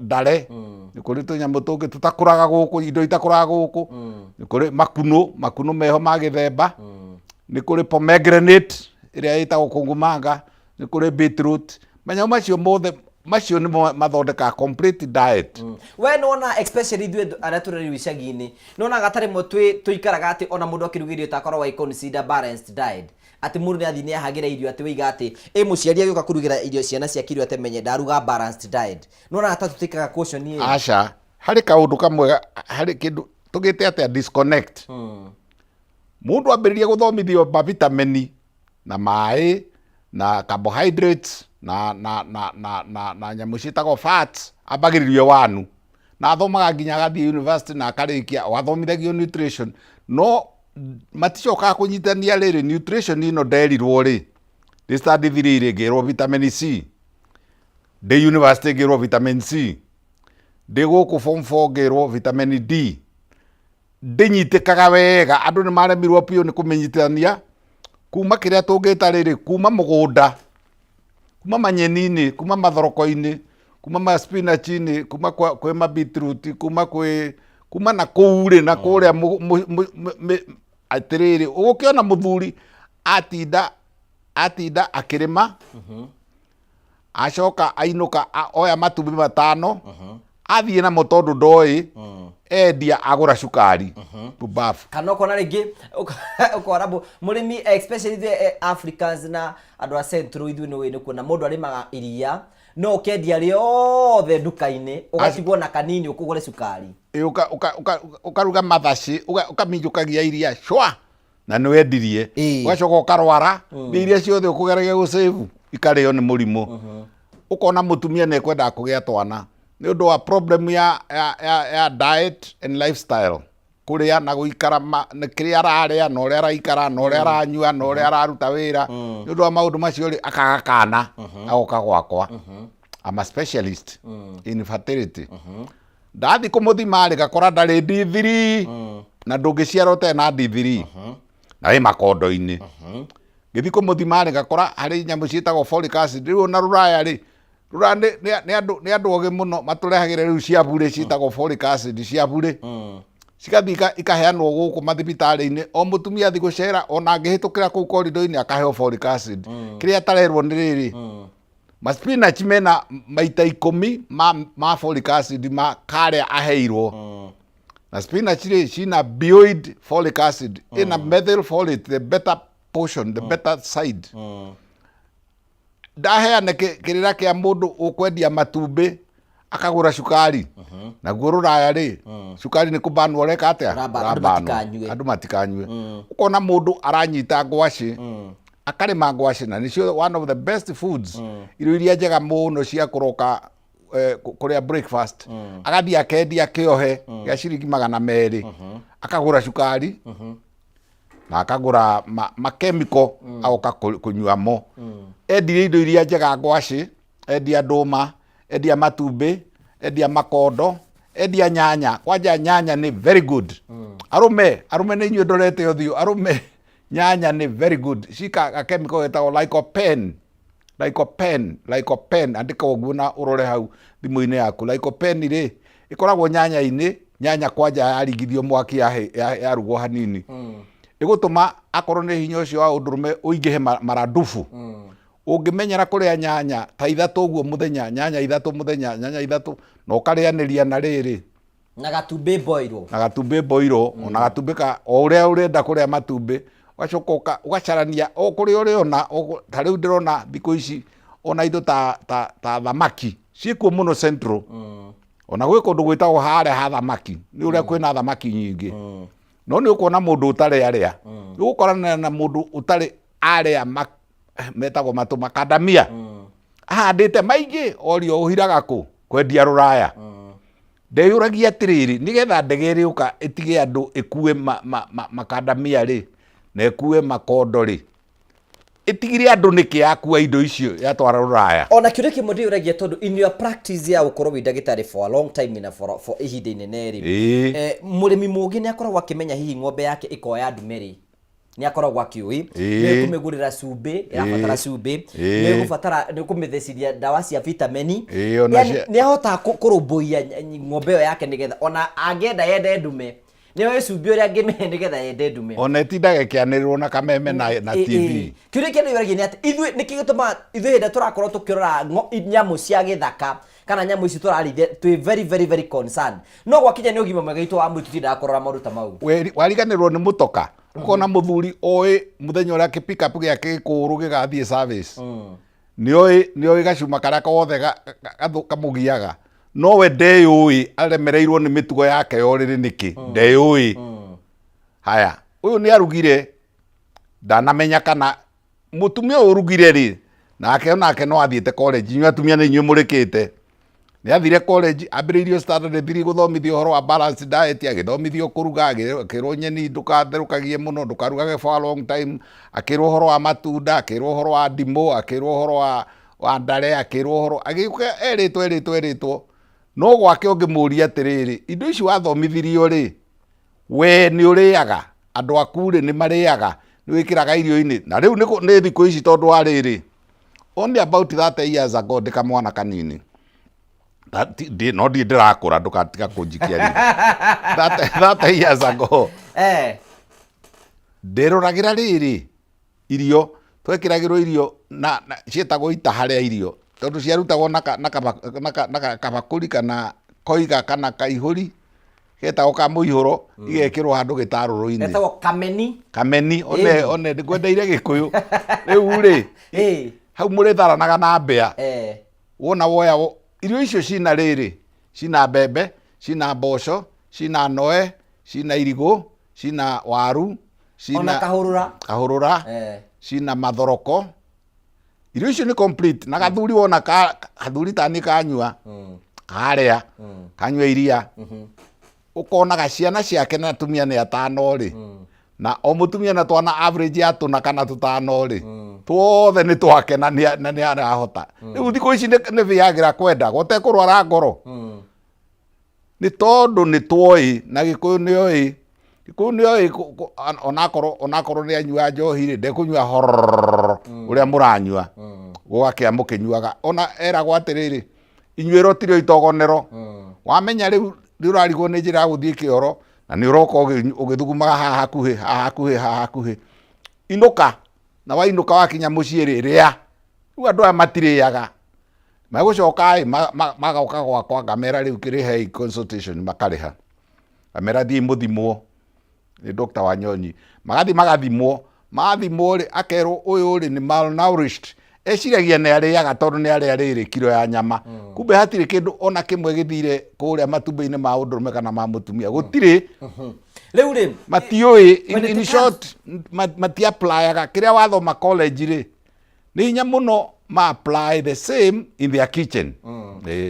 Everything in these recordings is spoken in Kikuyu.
Ndare, nĩ kũrĩ tũnyamũ tũngĩ tũtakũraga gũkũ, indo itakũraga gũkũ. Nĩ kũrĩ makunũ, makunũ meho ma gĩthemba. Nĩ kũrĩ pomegranate ĩrĩa ĩtagwo kũngũmanga, nĩ kũrĩ beetroot. Manyamũ macio mothe macio nĩmo mathondekaga complete diet. We nĩwona, especially ithuĩ andũ arĩa tũrerirwo icagi-inĩ, nĩwonaga ta rĩmwe twĩ tũikaraga atĩ ona mũndũ akĩruga irio takoragwo agĩ consider balanced diet, atĩ mũndũ nĩ athiĩ nĩ ahagĩra irio, atĩ wĩiga atĩ ĩ mũciari agĩũka kũrugĩra irio ciana ciake irio atĩ menye ndaruga balanced diet. Nĩwonaga ta tũtĩkaga caution ĩyo? Aca, harĩ kaũndũ kamwe harĩ kĩndũ tũgĩte atĩa, disconnect. Mũndũ ambĩrĩria gũthomithio mavitamini na maĩ na carbohydrates na nyamũ ciĩtagwo fats, ambagĩrĩrio wanu na athomaga nginya agathiĩ university na akarĩkia o athomithagio nutrition, no maticokaga kũnyitania rĩrĩ nutrition ĩno nderirwo rĩ ndĩ standard 3 rĩ, ngĩrwo vitamin C, ndĩ university ngĩrwo vitamin C, ndĩ gũkũ form 4 ngĩrwo vitamin D. Ndĩnyitĩkaga wega, andũ nĩ maremirwo biũ nĩ kũmĩnyitithania kuma kĩrĩa tũngĩta rĩrĩ, kuma mũgũnda, kuma manyeni-inĩ, kuma mathoroko-inĩ, kuma ma spinach-inĩ, kuma kwĩ ma beetroot, kuma kwĩ kuma na kũu rĩ na kũrĩa atĩrĩrĩ, ũgũkĩona mũthuri atinda atinda akĩrĩma, acoka ainũka, oya matumbĩ 5, athiĩ namo tondũ ndoĩ endia agũra cukari pumbafu. Kana ũkona rĩngĩ ũkona mũrĩmi, especially ithuĩ Africans na andũ a Central, ithuĩ nĩ nĩ kuona mũndũ arĩmaga iria no ũkendia rĩothe nduka-inĩ, ũgatigwo na kanini ũkũgũre cukari. Ĩ, ũkaruga mathaci, ũkaminjũkagia iria cwa na nĩ wendirie. Ũgacoka ũkarwara, mbia iria ciothe ũkũgeragia gũcĩvu ikarĩo nĩ mũrimũ. Ũkona mũtumia nĩ ekwendaga kũgĩa twana nĩ ũndũ wa problem ya diet and lifestyle, kũrĩa na gũikara, nĩ kĩrĩa ararĩa na ũrĩa araikara na ũrĩa aranyua na ũrĩa araruta wĩra. Nĩ ũndũ wa maũndũ macio rĩ, akaga kana, agoka gwakwa. I'm a specialist in fertility. Ndathi kũmũthima rĩ, ngakora ndarĩ D3, na ndũngĩciara ũtarĩ na D3 na wĩ makondo-inĩ. Ngĩthi kũmũthima rĩ, ngakora harĩ nyamũ ciĩtagwo folic acid. Rĩu ona rũraya rĩ, rũraya nĩ andũ ogĩ mũno, matũrehagĩra rĩu cia burĩ, ciĩtagwo folic acid cia burĩ, cigathiĩ ikaheanwo gũkũ mathibitarĩ-inĩ. O mũtumia athiĩ gũcera, ona angĩhĩtũkĩra kũu korido-inĩ, akaheo folic acid. Kĩrĩa atarerwo nĩ rĩrĩ, ma spinach mena maita 10 ma folic acid ma karĩa aheirwo. Na spinach rĩ, cina beyond folic acid, ina methyl folate, the better portion, the better side. Ndaheane kĩrĩra kĩa mũndũ ũkwendia matumbĩ akagũra cukari. Naguo rũraya rĩ, cukari nĩ kũbanwo, ũreka atĩa? Andũ Ũrabanwo. Matikanyue. Andũ matikanyue. Ũkona mũndũ aranyita ngwacĩ, akarĩma ngwacĩ, na nĩcio one of the best foods, irio iria njega mũno cia kũroka kũrĩa breakfast, agathiĩ akendia kĩohe gĩa ciringi 200, akagũra cukari na akagũra makemiko, agoka kũnyua mo. Endirie indo iria njega, ngwacĩ, endia ndũma, endia matumbĩ, endia makondo, endia nyanya. Kwanja nyanya nĩ very good. Arũme, arũme nĩ inyuĩ ndorete ũthiũ. Arũme, nyanya nĩ very good. Cika gakemiko getagwo lycopene. Lycopene, lycopene, andĩka ũguo na ũrore hau thimũ-inĩ yaku. Lycopene rĩ, ĩkoragwo nyanya-inĩ. Nyanya kwanja yarigithio mwaki, yarugwo hanini, ĩgũtũma akorwo nĩ hinya ũcio wa ũndũrũme ũingĩhe maradufu. Ũngĩmenyera kũrĩa nyanya ta 3 ũguo mũthenya, nyanya 3 mũthenya, nyanya 3, na ũkarĩanĩria na rĩrĩ na gatumbĩ boirwo, na gatumbĩ boirwo, ona gatumbĩ ka o ũrĩa ũrenda kũrĩa matumbĩ, ũgacoka ũgacarania o kũrĩa ũrĩona. Ta rĩu ndĩrona thikũ ici ona indo ta thamaki ciĩkuo mũno Central. Ona gwĩ kũndũ gwĩtagwo harĩa ha thamaki, nĩ ũrĩa kwĩna thamaki nyingĩ. No nĩ ũkuona mũndũ ũtarĩ arĩa, nĩ ũgũkorana na mũndũ ũtarĩ arĩa metagwo matũ makandamia, ahandĩte maingĩ, orio ũhiraga kũ kwendia rũraya. Ndeyũragia atĩrĩrĩ, nĩgetha ndege ĩrĩũka ĩtige andũ ĩkue makandamia rĩ, na ĩkue makondo rĩ, ĩtigire andũ nĩkĩ yakua indo icio yatwara rũraya? Ona kĩũria kĩmwe ndĩyũragia, tondũ in your practice ya gũkorwo wĩ ndagĩtarĩ for a long time na for ihinda inene rĩ, mũrĩmi mũũgĩ nĩ akoragwo akĩmenya hihi ng'ombe yake ĩkoya ndume rĩ. Nĩ akoragwo akĩũĩ nĩ kũmĩgũrĩra cumbĩ, ĩrabatara cumbĩ, nĩ gũbatara nĩ kũmĩthecithia ndawa cia vitameni. Ona Yani, nĩ ahotaga kũrũmbũiya ng'ombe ĩyo yake nĩgetha ona angĩenda yende ndume, nĩ oĩ cumbĩ ũrĩa angĩmĩhe nĩgetha yende ndume. Ona ĩtindaga ĩkĩanĩrĩrwo na kameme na TV. Kĩũria kĩrĩa ndĩyũragia nĩ atĩ ithuĩ nĩkĩ gĩtũmaga ithuĩ hĩndĩ ĩrĩa tũrakorwo tũkĩrora nyamũ cia gĩthaka kana nyamũ ici tũrarĩithia twĩ very very very concerned, no gwakinya nĩ ũgima mwega witũ wa mwĩrĩ tũtindaga kũrora maũndũ ta mau? Wariganĩrwo nĩ mũtoka, ũkona mũthuri oĩ mũthenya ũrĩa kĩ pick up gĩake gĩkũrũ gĩgathiĩ service, nĩoĩ gacuma karĩa kothe kamũgiaga, no we ndeyũĩ, aremereirwo nĩ mĩtugo yake ya ũrĩrĩ nĩkĩ, ndeyũĩ. Haya, ũyũ nĩ arugire, ndanamenya kana mũtumia ũyũ ũrugire rĩ, nake onake no athiĩte college. Inyuĩ atumia nĩ inyuĩ mũrĩkĩte. Nĩ athire college, ambĩrĩirio standard 3 gũthomithio ũhoro wa balanced diet, agĩthomithio kũruga, akĩrwo nyeni ndũgatherũkagie mũno, ndũkarugage for a long time, akĩrwo ũhoro wa matunda, akĩrwo ũhoro wa ndimũ, akĩrwo ũhoro wa ndare, akĩrwo ũhoro, agĩũka erĩtwo erĩtwo erĩtwo. No gwake ũngĩmũria atĩrĩrĩ, indo ici wathomithirio rĩ, we nĩ ũrĩaga? Andũ aku rĩ, nĩ marĩaga? Nĩ wĩkĩraga irio-inĩ? Na rĩu nĩ thikũ ici, tondũ wa rĩrĩ, only about 30 years ago ndĩ kamwana kanini. No ndirĩ ndĩrakũra, ndũgatiga kũnjikia ritho. 30 years ago ndĩroragĩra rĩrĩ irio twekĩragĩrwo irio na ciĩtagwo itaha rĩa irio, tondũ ciarutagwo na kabakũri kana koiga kana kaihũri getagwo ka mũihũro, igekĩrwo handũ gĩtarũrũ-inĩ. Getagwo kameni. Kameni, one one ngwendeire Gĩkũyũ rĩu rĩ, hau mũrĩtharanaga na mbĩa. Wona woya irio icio cina rĩrĩ, cina mbembe, cina mboco, cina noe, cina irigũ, cina waru, cina ona kahũrũra. Kahũrũra. Cina mathoroko. Irio icio nĩ complete na gathuri wona ka gathuri tani kanyua, karĩa, kanyua iria, ũkonaga ciana ciake na atumia nĩ atano rĩ, na o mũtumia na twana average ya tũna kana tũtano rĩ, tuothe nĩ twake na nĩ arahota. Rĩu thikũ ici nĩ bĩagĩra kwenda gũtekũrwara ngoro, nĩ tondũ nĩ twoĩ na Gĩkũyũ nĩ oĩ, Gĩkũyũ nĩ oĩ onakorwo nĩ anyua njohi rĩ, ndekũnyua horororo ũrĩa mũranyua gũgakĩa mũkĩnyuaga. Ona eragwo atĩrĩrĩ, inyuĩro tirĩo itogonero. Wamenya rĩu nĩ ũrarigwo nĩ njĩra ya gũthiĩ kĩoro na nĩ ũroka ũgĩthugumaga haha hakuhĩ, haha hakuhĩ, haha hakuhĩ, inũka. Na wainũka wakinya mũciĩ rĩ, rĩa. Rĩu andũ aya matirĩaga, megũcoka ĩ magoka gwakwa, ngamera rĩu kĩrĩhei consultation, makarĩha. Ngamera thiĩi mũthimwo nĩ Dr. Wanyonyi. Magathiĩ magathimwo, mathimwo rĩ, akerwo ũyũ rĩ nĩ malnourished. Eciragia nĩ arĩaga tondũ nĩ arĩa rĩrĩ kiro ya nyama, kumbe hatirĩ kĩndũ ona kĩmwe gĩthire kũrĩa matumbĩ-inĩ ma ũndũrũme kana ma mũtumia, gũtirĩ. Rĩu rĩ Matiũĩ in, when it in comes short, mati-applyaga kĩrĩa wathoma college rĩ, nĩ hinya mũno ma apply the same in their kitchen.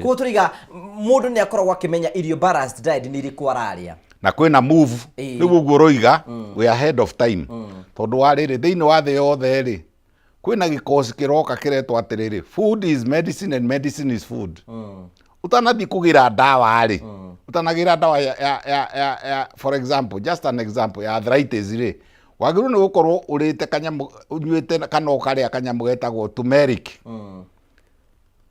Koguo tũraiga mũndũ nĩ akoragwo akĩmenya irio balanced diet nĩ irĩkũ ararĩa. Na kwĩna move. Rĩu ũguo ũroiga, we are ahead of time, tondũ wa rĩrĩ, thĩinĩ wa thĩ yothe rĩ, kwĩna gĩkoci kĩroka kĩretwo atĩrĩrĩ, food is medicine and medicine is food. Ũtanathiĩ kũgĩra ndawa rĩ, ũtanagĩra ndawa ya, for example, just an example, ya arthritis rĩ, wagĩrĩirwo nĩ gũkorwo ũrĩte kanyamũ, ũnyuĩte kana ũkarĩa kanyamũ getagwo turmeric.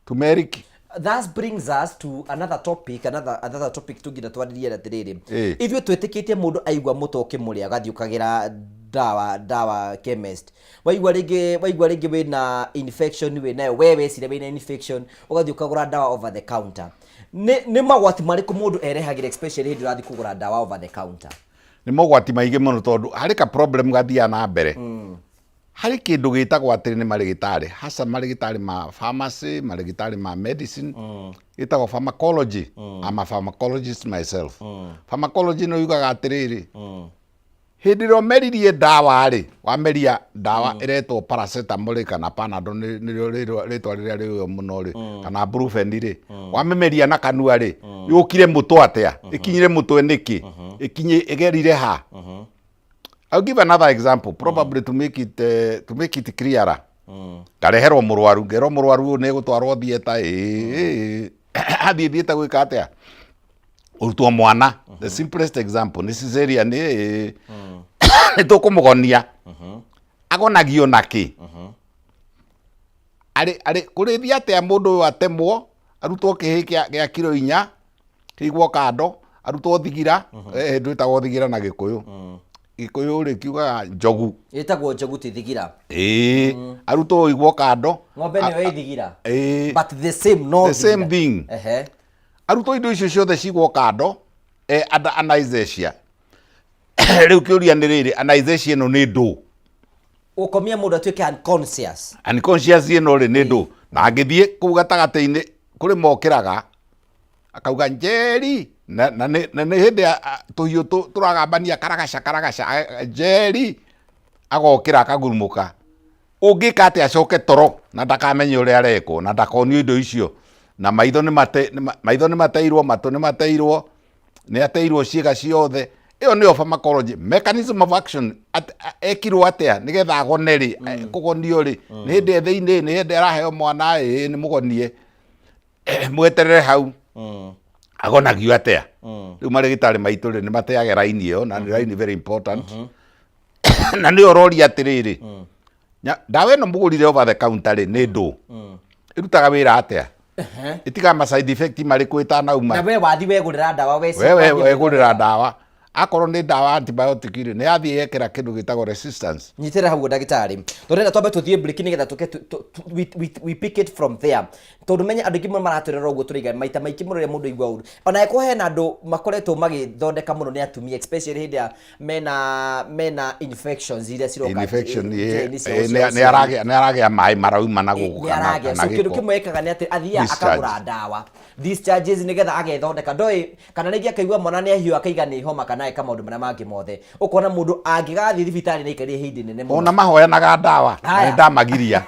Turmeric. That brings us to another topic, another topic tũngĩenda twarĩrie atĩrĩrĩ. Ithuĩ twĩtĩkĩtie mũndũ aigua mũtwe ũkĩmũrĩa agathiĩ ũkagĩra ndawa chemist. Waigua rĩngĩ wĩna infection wĩnayo, we weciria wĩna infection, ũgathiĩ ũkagũra ndawa over the counter. Nĩ magwati marĩkũ mũndũ erehagĩra, especially hĩndĩ ũrathiĩ kũgũra ndawa over the counter? Nĩ mogwati maingĩ mũno, tondũ harĩ ka problem gathiaga na mbere. Harĩ kĩndũ gĩtagwo atĩrĩ nĩ marĩgĩtarĩ, hasa marĩgĩtarĩ ma pharmacy, marĩgĩtarĩ ma medicine, gĩtagwo pharmacology. I'm a pharmacologist myself. Pharmacology nĩ yugaga atĩrĩrĩ, hĩndĩ ĩrĩa ũmeririe ndawa rĩ, wameria ndawa ĩretwo paracetamol kana Panadol, nĩrĩo rĩtwa rĩrĩa rĩũĩ mũno rĩ, kana Brufen rĩ, wamĩmeria na kanua rĩ, yũkire mũtwe atĩa? Ĩkinyire mũtwe nĩkĩ? Ĩkinye ĩgerire ha? I'll give another example probably to make it clearer. Ngareherwo mũrwaru, ngerwo mũrwaru ũyũ nĩ egũtwarwo theatre. Ĩĩ, athiĩ theatre gwĩka atĩa? Ũrutwo mwana. The simplest example nĩ cesarean. Ĩĩ, Nĩ tũkũmũgonia. Agonagio nakĩ? Arĩ arĩ kũrĩthia atĩa mũndũ ũyũ atemwo, arutwo kĩhĩ kĩa kiro 4 kĩigwo kando, arutwo thigira, ndwĩtagwo thigira na Gĩkũyũ. Gĩkũyũ rĩ kiugaga njogu. Ĩtagwo njogu ti thigira. Ĩĩ, arutwo ũigwo kando. Ng'ombe nĩyo ĩ thigira. Ĩĩ. But the same no The same thigira. thing. Arutwo indo icio ciothe cigwo kando, under anesthesia. Rĩu kĩũria nĩ rĩrĩ, anesthesia ĩno nĩ ndũ? Gũkomia mũndũ atuĩke unconscious. Unconscious ĩno rĩ nĩ ndũ? Na angĩthiĩ kũu gatagatĩ-inĩ kũrĩ mokĩraga akauga Njeri, na nĩ hĩndĩ tũhiũ tũragambania karagaca karagaca, Njeri agokĩra akagurumũka. Ũngĩka atĩa acoke toro na ndakamenye ũrĩa arekwo na ndakonio indo icio, na maitho nĩ mate, maitho nĩ mateirwo, matũ nĩ mateirwo, nĩ ateirwo ciĩga ciothe. Ĩyo nĩyo pharmacology, mechanism of action. Ekirwo atĩa nĩgetha agone rĩ? Kũgonio rĩ, nĩ hĩndĩ e thĩinĩ, nĩ hĩndĩ araheo mwana, ĩĩ nĩ mũgonie, mweterere hau. Agonagio atĩa? Rĩu marĩgĩtarĩ maitũ rĩ, nĩ mateage raini ĩyo, na nĩ raini very important. Na nĩyo ũroria atĩrĩrĩ, ndawa ĩno mũgũrire over the counter rĩ, nĩ ndũ? Ĩrutaga wĩra atĩa? Ĩtigaga ma side effect marĩkũ ĩtanauma? Na we wathi wegũrĩra ndawa, we we wegũrĩra ndawa, akorwo nĩ ndawa antibiotic rĩ, nĩ yathiĩ yekĩra kĩndũ gĩtagwo resistance. Nyitĩrĩra hau ndagĩtarĩ, tũrenda twambe tũthiĩ break nĩgetha tũke we pick it from there, tondũ menye andũ aingĩ mũno maratwĩrora ũguo tũraiga maita maingĩ mũno rĩrĩa mũndũ aigua ũru, ona angĩkorwo hena andũ makoretwo magĩthondeka mũno nĩ atumia, especially hĩndĩ ya mena infections iria ciroka infection njĩra-inĩ cia ũciari. Nĩ aragĩa maĩ marauma na gũkũ nĩ kana aragĩa kana so kĩndũ gĩko. Kĩmwe ekaga nĩ atĩ athiaga Discharge. akagũra ndawa discharges nĩgetha agethondeka, ndoĩ kana rĩngĩ akaigua mwana nĩ ahiũ, akaiga nĩ homa, kana eka maũndũ marĩa mangĩ mothe. Ũkona mũndũ angĩgathiĩ thibitarĩ nĩ aikarire ihinda inene mũno. Ona mahoyanaga ndawa na Haya. nĩ ndamagiria.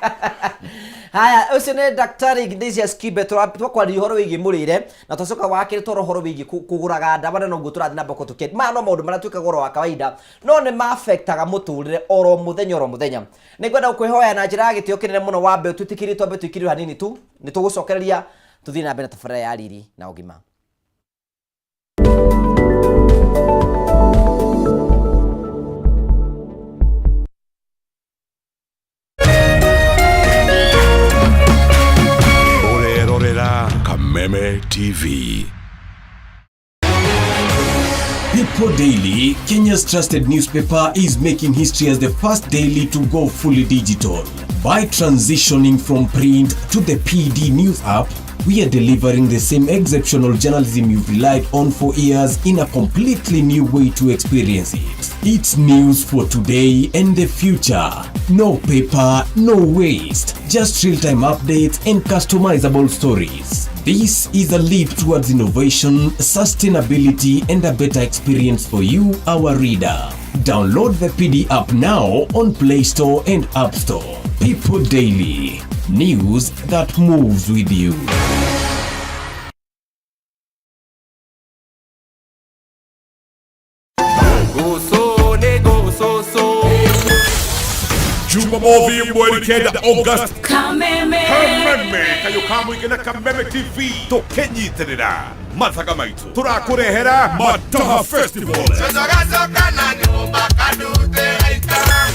Haya, ũcio nĩ Daktari Ignatius Kibe. Twakwarĩria ũhoro wĩgiĩ mũrĩre na twacoka wakĩrĩ twara ũhoro wĩgiĩ kũgũraga ndawa, na noguo tũrathiĩ na mbere tũkĩ maya no maũndũ marĩa twĩkaga oro wa kawaida no nĩ ma-affectaga mũtũrĩre oro mũthenya oro mũthenya. Nĩ ngwenda gũkwĩhoya na njĩra ya gĩtĩo kĩnene mũno wambe ũtwĩtĩkĩrie twambe tũikĩrĩre hanini tu, nĩ tũgũcokereria tũthiĩ na mbere na tabarĩra ya Riri na Ũgima. Ũrerorera Kameme TV. People Daily, Kenya's trusted newspaper, is making history as the first daily to go fully digital. By transitioning from print to the PD News app, we are delivering the same exceptional journalism you've relied on for years in a completely new way to experience it. It's news for today and the future. No paper, no waste. Just real-time updates and customizable stories. This is a leap towards innovation, sustainability, and a better experience for you, our reader. Download the PD app now on Play Store and App Store. People Daily. News that moves with you. Jumamothi mweri 9 August. Kameme. Kameme kayo ka mũingĩ na Kameme TV tũkĩnyitĩrĩra mathaga maitũ tũrakũrehera Mataha Festival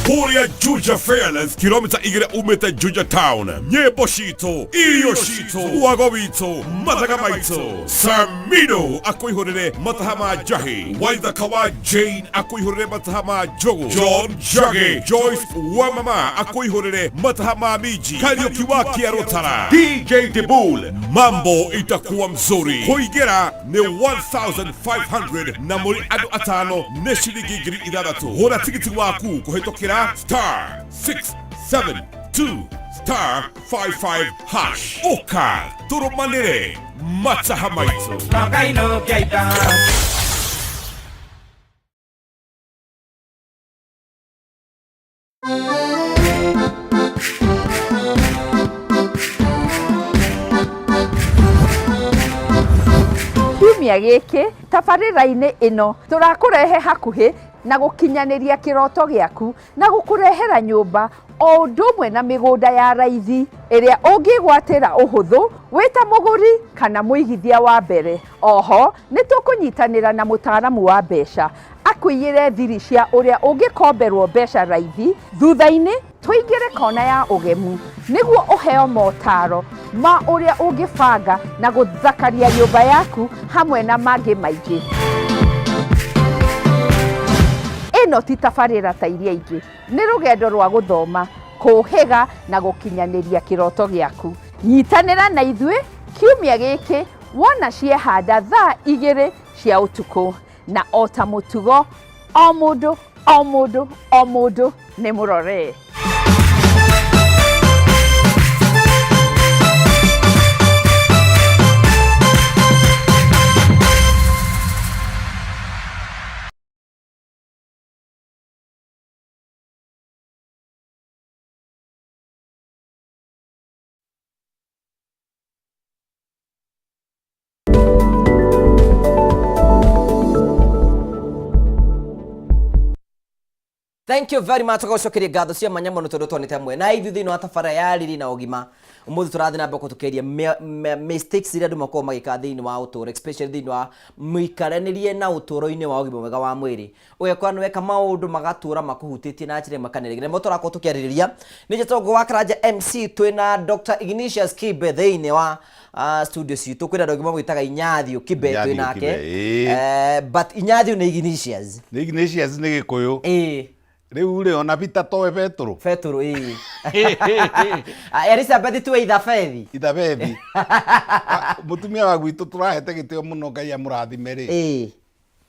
kũrĩa Juja Fairlands, kilomita 2 umĩte Juja Town. Nyĩmbo citũ, irio citũ, wago witũ, mathaga maitũ. Samido akũihũrĩre mataha ma njahi, Waithaka wa Jane akũihũrĩre mataha ma njogu, John Njagi, Joyce wa mama akũihũrĩre mataha ma minji, Kariuki wa Kĩarũtara, DJ Dibul. Mambo itakuwa mzuri. Kũingĩra nĩ 1500 na mũrĩ andũ atano nĩ ciringi 6000. Hũra tigiti waku kũhĩtũkĩra star 672 star 55 hash. Ũka tũrũmanĩre mataha maitũ. Kiumia gĩkĩ tabarĩra-inĩ ĩno tũrakũrehe hakuhĩ na gũkinyanĩria kĩroto gĩaku na gũkũrehera nyũmba o ũndũ ũmwe na mĩgũnda ya raithi ĩrĩa ũngĩgwatĩra ũhũthũ wĩ ta mũgũri kana mũigithia wa mbere. Oho nĩ tũkũnyitanĩra na mũtaaramu wa mbeca. Akũiyĩre thiri cia ũrĩa ũngĩkomberwo mbeca raithi, thutha-inĩ tũingĩre kona ya ũgemu nĩguo ũheo motaro ma ũrĩa ũngĩbanga na gũthakaria nyũmba yaku hamwe na mangĩ maingĩ. Ĩno ti tabarĩra ta iria ingĩ, nĩ rũgendo rwa gũthoma, kũũhĩga na gũkinyanĩria kĩroto gĩaku. Nyitanĩra na ithuĩ kiumia gĩkĩ wona ciehanda thaa igĩrĩ cia ũtukũ. Na o ta mũtugo, o mũndũ, o mũndũ, o mũndũ nĩ mũrore. Thank you very much tũgũcokeria ngatho cia mwanya mũno tondũ twanĩte hamwe na ithuĩ thĩinĩ wa tabara ya riri na ũgima. Ũmũthĩ tũrathiĩ na mbere tũkĩaria mistakes iria andũ makoragwo magĩka thĩinĩ wa ũtũũro, especially thĩinĩ wa mĩikaranĩrie na ũtũũro-inĩ wa ũgima mwega wa mwĩrĩ. Ũgekora nĩ weka maũndũ magatũra makũhutĩtie na njĩra ĩmwe kana ĩrĩa ĩngĩ. Nĩmo tũrakorwo tũkĩarĩrĩria. Nĩ njĩtagwo wa Karanja MC, twĩna Dr. Ignatius Kibe thĩinĩ wa studio citũ. Kwĩna andũ angĩ mamwĩtaga Inyathio Kibe, twĩ Inyathio nake. Kibe, ĩĩ. But Inyathio nĩ Ignatius. Nĩ Ignatius nĩ Gĩkũyũ. Ĩĩ. Rĩu rĩ, ona Peter towe Petũrũ. Petũrũ, ĩĩ. Elizabeth tuwe Ithabethi. Ithabethi. Mũtumia wa gwitũ tũrahete gĩtĩo mũno Ngai amũrathime rĩ. Ĩĩ.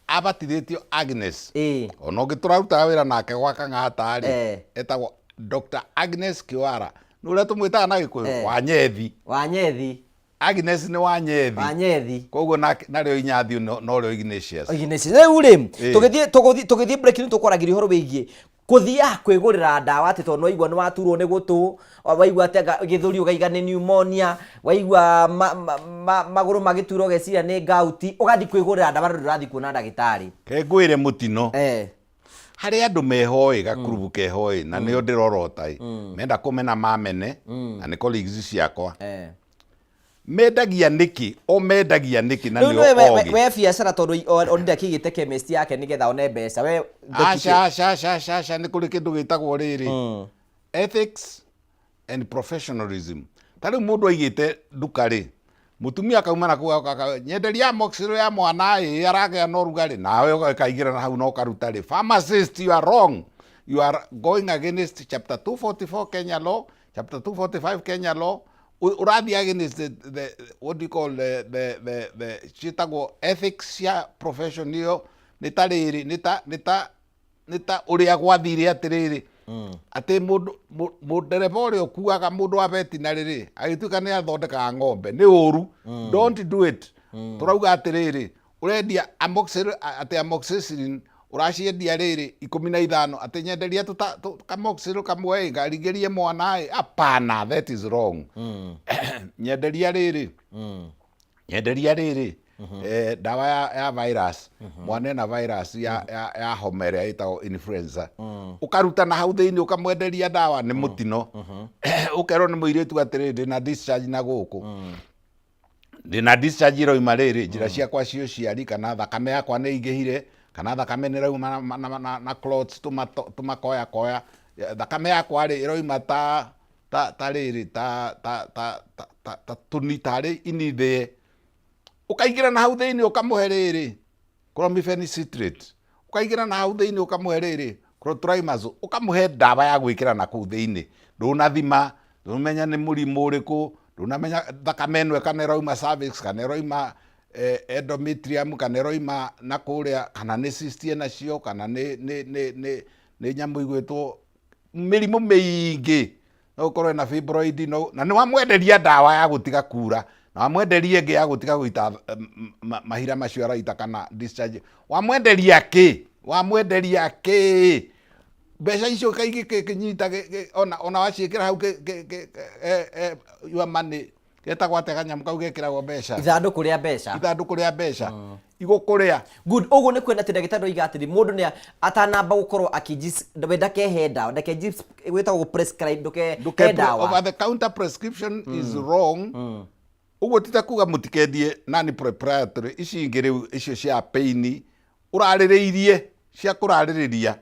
Abatithĩtio Agnes. Ĩĩ. Ona ũngĩ tũrarutaga wĩra nake gwa Kang'ata rĩ, Eh. etagwo Dr. Agnes Kĩwara. Nĩ ũrĩa tũmwĩtaga na Gĩkũyũ? Eh. Wanyethi. Wanyethi. Agnes nĩ Wanyethi. Wanyethi. Koguo nake narĩo Inyathi no norĩo Ignatius. Ignatius. Rĩu rĩ, Ĩĩ. tũgĩthiĩ tũgũthiĩ tũgĩthiĩ break nĩ tũkwaragĩria ũhoro wĩgiĩ kũthiaga kwĩgũrĩra ndawa atĩ tondũ nĩwaigua nĩwaturwo nĩ gũtũ, waigua atĩ anga gĩthũri ũkaiga nĩ pneumonia, waigua ma, ma, ma, magũrũ magĩtura ũgeciria nĩ gout, ũgathiĩ kwĩgũrĩra ndawa na ndũrathiĩ kuona ndagĩtarĩ. Reke ngwĩre mũtino. Eh. Harĩ andũ mehoĩ gakurubu kehoĩ na nĩo ndĩrorota ĩ, menda kũmena mamene na nĩ colleagues ciakwa. Eh. Mendagia nĩkĩ? O mendagia nĩkĩ na Rĩu nĩo nĩwe we, we, ogĩ? we biacara tondũ onire akĩigĩte chemist yake nĩgetha one mbeca we Aca aca aca aca aca nĩ kũrĩ kĩndũ gĩtagwo rĩrĩ ethics and professionalism. Ta rĩu mũndũ aigĩte nduka rĩ, mũtumia akauma na kũu agoka aka- nyenderia amoxil ya mwana ĩ aragĩa na ũrugarĩ, nawe ũkaingĩra na hau na ũkaruta rĩ. Pharmacist, you are wrong. You are going against chapter 244 Kenya law, chapter 245 Kenya law, Ũrathiĩ against the what do you call the ciĩtagwo ethics cia profession ĩyo nĩ ta rĩrĩ nĩ ta nĩ ta nĩ ta ũrĩa gwathire atĩrĩrĩ atĩ mũndũ mũndereba ũrĩa ũkuaga mũndũ wa veterinary rĩ agĩtuĩka nĩ athondekaga ng'ombe nĩ ũru don't do it tũrauga atĩrĩrĩ Ũrendia amoxil, atĩ amoxicillin ũraciendia rĩrĩ 15 atĩ nyenderia kamoxil kamwe ĩ ngaringĩrie mwana ĩ apana that is wrong nyenderia rĩrĩ nyenderia rĩrĩ eh, ndawa ya, ya virus mwana ena virus ya, ya, ya homa ĩrĩa ĩtagwo influenza ũkaruta na hau thĩinĩ ũkamwenderia ndawa nĩ mũtino ũkerwo nĩ mũirĩtu atĩrĩrĩ ndĩna discharge na gũkũ Ndĩna discharge ĩroima rĩrĩ, njĩra ciakwa cia ũciari kana thakame yakwa nĩ ĩingĩhire, kana thakame nĩ ĩrauma na, na, na, na clots tũmakoya koya, thakame yakwa rĩ ĩroima ta ta ta rĩrĩ ta ta ta ta ta ta tũni tarĩ ini thĩe. Ũkaingĩra na hau thĩinĩ ũkamũhe rĩrĩ Clomiphene citrate, ũkaingĩra na hau thĩinĩ ũkamũhe rĩrĩ clotrimazole, ũkamũhe ndawa ya gwĩkĩra na kũu thĩinĩ. Ndũnathima, ndũnamenya nĩ mũrimũ ũrĩkũ, ndũnamenya thakame ĩno kana ĩrauma cervix kana ĩrauma endometrium kana ĩrauma na kũrĩa kana nĩ cyst ĩnacio kana nĩ nĩ nĩ nĩ nĩ nyamũ igwĩtwo mĩrimũ mĩingĩ no ũkorwo ena fibroid no na nĩ wamwenderia ndawa ya gũtiga kura na wamwenderia ĩngĩ ya gũtiga gũita mahira macio araita kana discharge wamwenderia kĩ wamwenderia kĩ mbeca icio kaingĩ kĩnyita ona ona waciĩkĩra hau your money Getagwo atĩa kanyamũ kau gekĩragwo mbeca? Ithandũkũ rĩa mbeca. Ithandũkũ rĩa mbeca. Igũkũrĩa. Good. Ũguo nĩ kwenda atĩ ndagĩtarĩ oiga atĩrĩ mũndũ nĩ atanamba gũkorwo akĩ we ndakehe ndawa ndake gwĩtagwo gũ prescribe ndũkehe ndawa. Over the counter prescription is wrong. Ũguo ti ta kuga mũtikendie non proprietary ici ingĩ rĩu icio cia pain ũrarĩrĩirie. cia kũrarĩrĩria.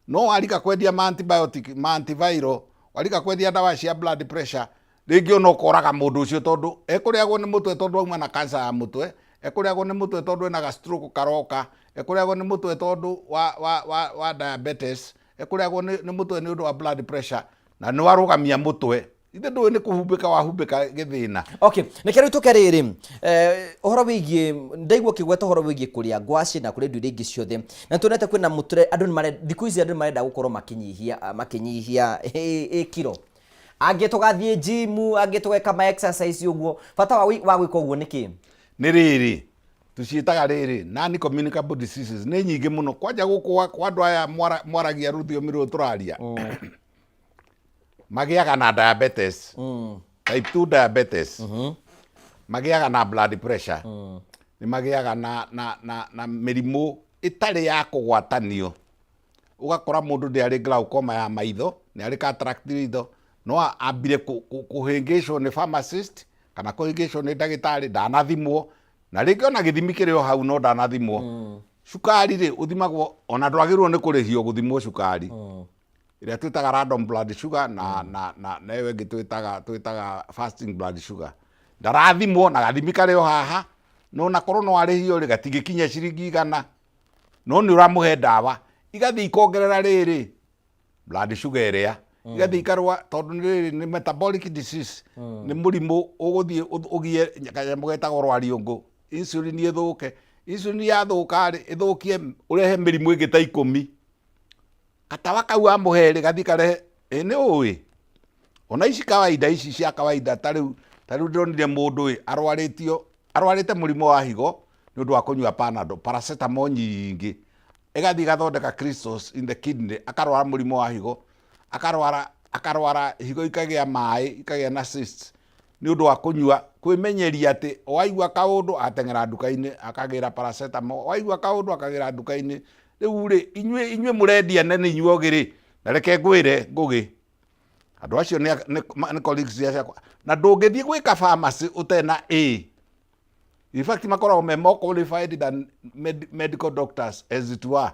No warika kwendia ma antibiotic, ma antiviral, warika kwendia ndawa cia blood pressure, rĩngĩ ona ũkoraga mũndũ ũcio tondũ ekũrĩagwo nĩ mũtwe tondũ auma na cancer ya mũtwe, ekũrĩagwo nĩ mũtwe tondũ ena ga stroke karoka, ekũrĩagwo nĩ mũtwe tondũ wa, wa, wa, wa diabetes, ekũrĩagwo nĩ, nĩ mũtwe nĩ ũndũ wa blood pressure, na nĩ warũgamia mũtwe. Ithe ndũĩ nĩ kũhumbĩka wahumbĩka gĩthĩna. Okay, reke rĩu tũke rĩrĩ ũhoro wĩgiĩ, ndaigua ũkĩgweta ũhoro wĩgiĩ kũrĩa ngwacĩ na kũrĩa indo iria ingĩ ciothe, na tuonete kwĩna mũtũrĩre, andũ nĩ marenda, thikũ ici andũ nĩ marenda gũkorwo makĩnyihia, makĩnyihia ĩ kiro, angĩ tũgathiĩ gym, angĩ tũgeka ma exercise ũguo, bata wa gwĩka ũguo nĩ kĩ? Nĩ rĩrĩ, tũciĩtaga rĩrĩ, non communicable diseases, nĩ nyingĩ mũno, kwanja gũkũ kwa andũ aya mwaragia rũthiomi rũrũ tũraria, magĩaga na diabetes, type 2 diabetes, magĩaga na blood pressure, nĩ magĩaga na mĩrimũ ĩtarĩ ya kũgwatanio. Ũgakora mũndũ nĩ arĩ glaucoma ya maitho, nĩ arĩ cataract ritho, no ambire kũhĩngĩcwo nĩ pharmacist kana kũhĩngĩcwo nĩ ndagĩtarĩ, ndanathimwo, na rĩngĩ ona gĩthimi kĩrĩ o hau no ndanathimwo. Cukari rĩ, ũthimagwo, ona ndwagĩrĩirwo nĩ kũrĩhio gũthimwo cukari. Ĩrĩa twĩtaga random blood sugar na ĩyo ĩngĩ twĩtaga fasting blood sugar. Ndarathimwo na gathimi karĩ o haha, no na korwo no arĩhio rĩ, gatingĩkinya ciringi 100, no nĩ ũramũhe ndawa, igathiĩ ikongerera rĩrĩ blood sugar ĩrĩa, igathiĩ ikarũa, tondũ nĩ rĩrĩ nĩ metabolic disease, nĩ mũrimũ ũgũthiĩ ũgie kanyamũ getagwo rwariũngũ, insulin ĩthũke, insulin yathũka rĩ, ĩthũkie ũrehe mĩrimũ ĩngĩ ta 10. Gatawa kau amũhe rĩ, gathiĩ karehe, ĩ nĩ ũĩ ona ici kawaida, ici cia kawaida, ta rĩu ndĩronire mũndũ ĩ arwarĩtio, arwarĩte mũrimũ wa higo nĩ ũndũ wa kũnyua Panadol, paracetamol nyingĩ, ĩgathiĩ ĩgathondeka crystals in the kidney, akarwara mũrimũ wa higo, akarwara higo ikagĩa maĩ, ikagĩa na cysts, nĩ ũndũ wa kũnyua, kwĩmenyeria atĩ waigua kaũndũ ateng'era nduka-inĩ akagĩra paracetamol, waigua kaũndũ akagĩra nduka-inĩ. Rĩu rĩ, inyuĩ mũrendia na nĩ inyuĩ ogĩ rĩ, na reke ngwĩre Ngũgĩ, andũ acio nĩ colleagues ciakwa, na ndũngĩthiĩ gwĩka pharmacy ũtarĩ na A. In fact, makoragwo me more qualified than medical doctors, as it were.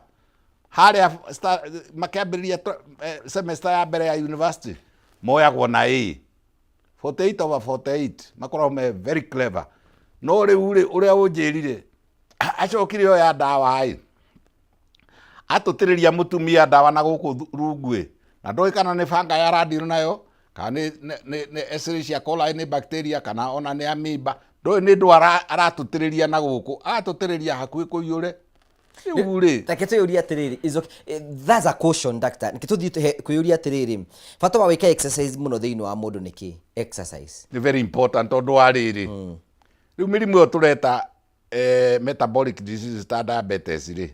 Harĩa makĩambĩrĩria semester ya mbere ya university moyagwo na A. 48 over 48, makoragwo me very clever. No rĩu rĩ, ũrĩa ũnjĩrire acokire oya ndawa ĩ, atũtĩrĩria mũtumia ndawa na gũkũ rungu ĩ, na ndoĩ kana nĩ banga ya randirwo nayo, kana nĩ Escherichia coli, nĩ bacteria, kana ona nĩ amoeba, ndoĩ nĩ ndũ aratũtĩrĩria na gũkũ, agatũtĩrĩria hakuhĩ kũiyũre. Rĩu rĩ, Reke twĩyũrie atĩrĩrĩ, is okay. That's a caution, doctor. Reke tũthiĩ kwĩyũria atĩrĩrĩ, bata wa gwĩka exercise mũno thĩinĩ wa mũndũ nĩ kĩ? Exercise. Nĩ very important tondũ wa rĩrĩ, rĩu mĩrimũ ĩyo tũreta metabolic diseases ta diabetes rĩ,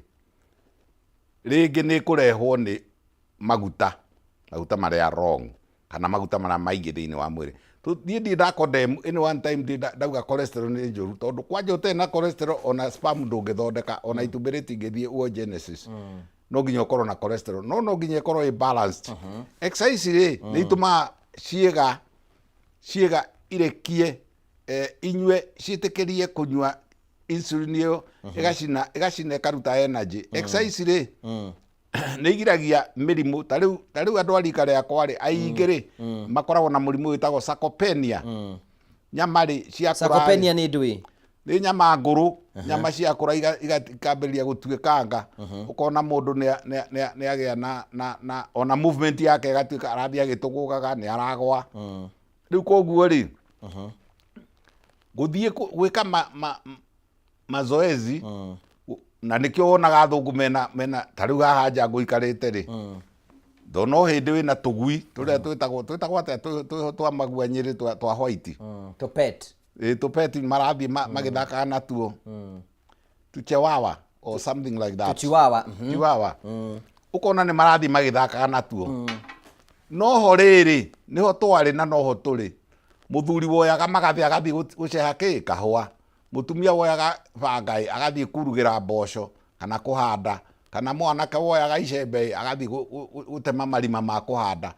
rĩngĩ nĩ ĩkũrehwo nĩ maguta marĩa wrong, kana maguta marĩa maingĩ thĩinĩ wa mwĩrĩ. Niĩ ndirĩ nda condemn any one time, ndirĩ ndauga cholesterol nĩ njũru, tondũ kwanja ũtarĩ na cholesterol ona sperm ndũngĩthondeka, ona itumbĩ rĩtingĩthiĩ oogenesis. No nginya ũkorwo na cholesterol, no nginya ĩkorwo ĩ balanced. Exercise rĩ, nĩ itũmaga ciĩga irekie, inyue, ciĩtĩkĩrie kũnyua insulin ĩyo, ĩgacina ĩkaruta energy. Exercise rĩ, nĩ igiragia mĩrimũ, ta rĩu andũ a rika rĩakwa rĩ, aingĩ rĩ, makoragwo na mũrimũ wĩtagwo sarcopenia. Nyama rĩ ciakũra rĩ, Sarcopenia nĩ ndũĩ? Nĩ nyama ngũrũ, nyama ciakũra ikambĩrĩria gũtuĩkanga, ũkona mũndũ nĩ agĩa na ona movement yake ĩgatuĩka arathiĩ agĩtũgũgaga, nĩ aragwa. Rĩu koguo rĩ, gũthiĩ gwĩka mazoezi, na nĩkĩo wonaga athũngũ mena ta rĩu haha nja ngũikarĩte rĩ, ndona o hĩndĩ wĩna tũgui tũrĩa twĩtagwo atĩa, twĩho twa maguanyĩrĩ twa white. To pet. Ĩ, tũpeti marathiĩ magĩthakaga natuo, tuchewawa or something like that. Chihuahua. Chihuahua. Ũkona nĩ marathiĩ magĩthakaga natuo. Noho rĩrĩ nĩho twarĩ na noho tũrĩ, mũthuri woyaga magathĩ agathiĩ gũceha kĩ kahũa, mũtumia woyaga banga ĩ, agathiĩ kurugĩra mboco kana kũhanda, kana mwanake woyaga icembe ĩ, agathiĩ gũtema marima ma kũhanda.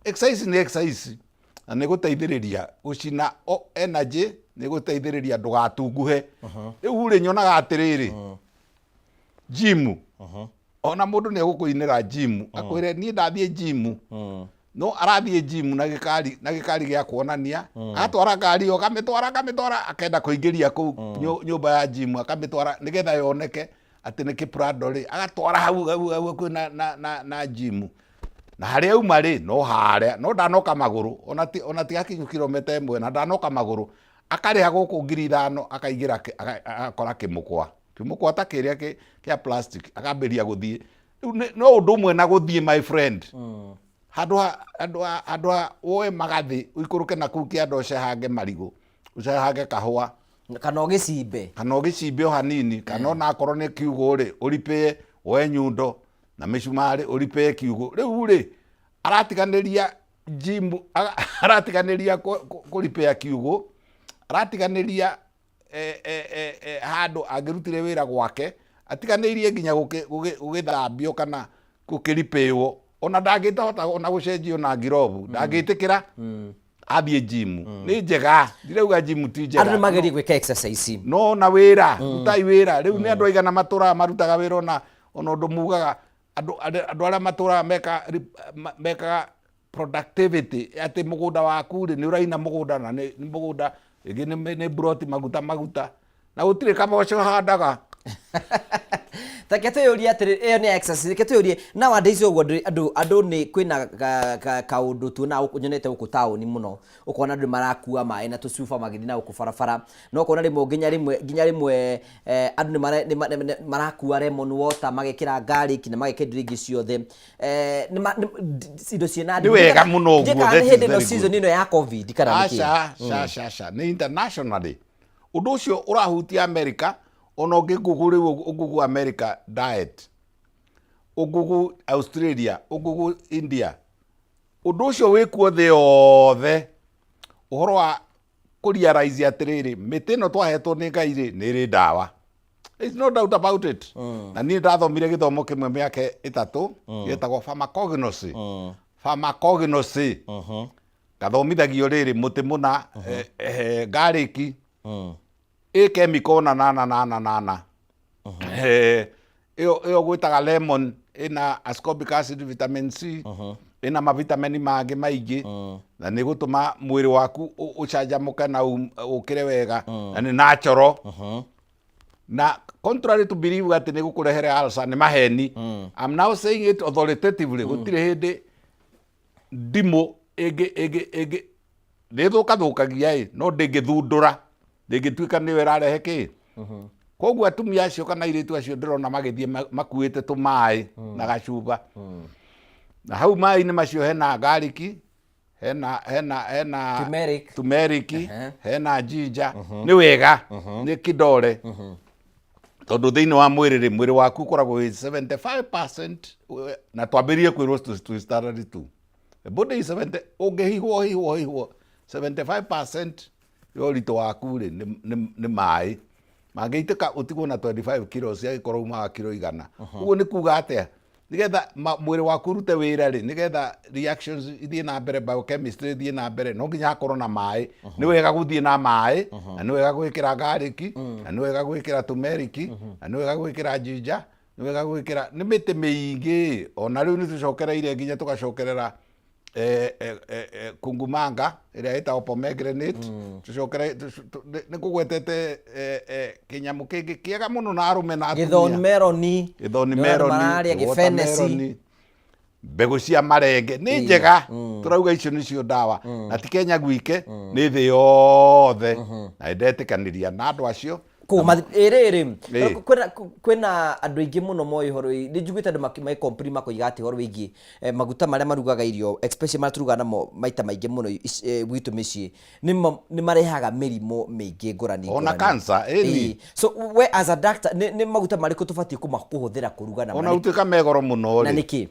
Exercise nĩ exercise, na nĩ gũteithĩrĩria gũcina energy, nĩ gũteithĩrĩria ndũgatunguhe. Rĩu rĩ, nyonaga atĩrĩrĩ, gym Ona mũndũ nĩ egũkũinĩra gym, akwĩre niĩ ndathiĩ gym. No arathiĩ gym na gĩkari, na gĩkari gĩa kuonania, agatwara ngari ĩyo, akamĩtwara, akamĩtwara, akenda kũingĩria kũu nyũmba ya gym, akamĩtwara nĩgetha yoneke atĩ nĩ kĩprado rĩ, agatwara hau hau hau hakuhĩ na, na, na, na gym. Na harĩa auma rĩ, no harĩa, no ndanoka magũrũ, ona ti, ona ti hakinyu kilomita ĩmwe, na ndanoka magũrũ, akarĩha gũkũ 5,000, akaingĩra, agakora kĩmũkwa, kĩmũkwa ta kĩrĩa kĩa plastic, akambĩrĩria gũthiĩ. Rĩu no ũndũ ũmwe na gũthiĩ, my friend. Handũ ha, handũ ha, handũ ha woe magathĩ, ũikũrũke na kũu kĩanda ũcehange marigũ, ũcehange kahũa. Kana ũgĩcimbe. Kana ũgĩcimbe o hanini, kana ona akorwo nĩ kiugũ rĩ, ũripĩe, woe nyundo na mĩcumarĩ ũripĩe kiugũ. Rĩu rĩ, aratiganĩria gym, aratiganĩria kũripĩa kiugũ, aratiganĩria handũ angĩrutire wĩra gwake, atiganĩirie nginya gũgĩthambio kana gũkĩripĩwo, ona ndangĩhota ona gũcenjia ona ngirobu, ndangĩtĩkĩra athiĩ gym. Nĩ njega, ndirauga gym ti njega. Andũ nĩ magerie gwĩka exercise. No na wĩra, rutai wĩra. Rĩu nĩ andũ aigana matũraga marutaga wĩra ona ona ũndũ mugaga andũ andũ arĩa matũraga meka mekaga productivity, atĩ mũgũnda waku rĩ, nĩ ũraina mũgũnda na nĩ mũgũnda ĩngĩ nĩ mburoti maguta maguta na gũtirĩ kaboco handaga. Take twĩyũrie atĩrĩ, ĩyo nĩ exercise. Reke twĩyũrie nowadays ũguo andũ andũ nĩ kwĩna kaũndũ tuonaga gũkũ, nyonete gũkũ taũni mũno, ũkona andũ marakua maĩ na tũcuba magĩthiĩ na gũkũ barabara, na ũkona rĩmwe nginya rĩmwe nginya rĩmwe andũ nĩ marakua lemon water magekĩra garlic na magekĩra indo ingĩ ciothe. Indo ciĩna Nĩ wega mũno ũguo, Ndiũĩ kana that nĩ is hĩndĩ ĩno very good. season ĩno ya COVID kana nĩ kĩ? Aca, ca ca ca, nĩ internationally. Ũndũ ũcio ũrahutia America, ona ũngĩ Google rĩu ũngugu America diet, ũngugu Australia, ũngugu India. Ũndũ ũcio wĩkuo thĩ yothe. Ũhoro wa kũ realize atĩrĩrĩ, mĩtĩ ĩno twahetwo nĩ Ngai rĩ, nĩ ĩrĩ ndawa. There is no doubt about it. Na niĩ ndathomire gĩthomo kĩmwe mĩaka 3, gĩtagwo pharmacognosy. Pharmacognosy. Ngathomithagio rĩrĩ, mũtĩ mũna, garlic, ĩ chemical na na na na na na na. Ĩyo ĩyo gwĩtaga lemon ĩna ascorbic acid, vitamin C, ĩna mavitamini mangĩ maingĩ, na nĩ gũtũma mwĩrĩ waku ũcanjamũke na ũkĩre wega, na nĩ natural. Na contrary to believe atĩ nĩ gũkũrehere ulcer, nĩ maheni. I'm now saying it authoritatively, gũtirĩ hĩndĩ ndimũ ĩngĩ ĩngĩ ĩngĩ nĩ thũkathũkagia ĩ, no ndĩngĩthundũra, ndĩngĩtuĩka nĩyo ĩrarehe kĩ. Koguo atumia acio kana airĩtu acio ndĩrona magĩthiĩ makuĩte tũmaĩ na gacuba, na hau maĩ-inĩ macio hena garlic, hena hena hena Turmeric. Turmeric, hena ginger. Nĩ wega nĩ kĩndore, tondũ thĩinĩ wa mwĩrĩ rĩ, mwĩrĩ waku ũkoragwo wĩ 75%, na twambĩrĩrie kwĩrwo twĩ standard 2. The body is 70, ũngĩhihwo hihwo hihwo 75% ya ũritũ waku rĩ, nĩ maĩ mangĩitĩka, ũtigwo na 25 kilos angĩkorwo umaga kiro 100. Ũguo nĩ kuga atĩa? Nĩgetha mwĩrĩ waku ũrute wĩra rĩ, nĩgetha reactions ithiĩ na mbere, biochemistry ithiĩ na mbere, no nginya hakorwo na maĩ. Nĩ wega gũthiĩ na maĩ, na nĩ wega gwĩkĩra garlic, na nĩ wega gwĩkĩra turmeric, na nĩ wega gwĩkĩra ginger, nĩ wega gwĩkĩra nĩ mĩtĩ mĩingĩ. Ona rĩu nĩ tũcokereire nginya tũgacokerera kungumanga ĩrĩa ĩtagwo pomegranate. Tũcokere nĩ kũgwetete kĩnyamũ kĩngĩ kĩega mũno na arũme na gĩthoni atumia. Meroni. Gĩthoni. Nĩ andũ Meroni. mararĩa gĩfenesi. Watermelon, mbegũ cia marenge nĩ njega. Tũrauga icio nĩcio ndawa, na ti Kenya gwike, nĩ thĩ yothe, na nĩndetĩkanĩria na andũ acio. Ĩrĩrĩ Ĩĩ. Kwĩna andũ aingĩ mũno moĩ ũhoro nĩ njiguĩte andũ magĩcomplain makoiga atĩ ũhoro wĩgiĩ maguta marĩa marugaga irio, especially marĩa tũrugaga namo maita maingĩ mũno gwitũ mĩciĩ, nĩ marehaga mĩrimũ mĩingĩ ngũrani Ona ngũrani. Cancer, ĩni. Ĩĩ. So we as a doctor, nĩ maguta marĩkũ tũbatiĩ kũhũthĩra kũruga namo? Ona gũtuĩka megoro mũno Na rĩ, nĩkĩ?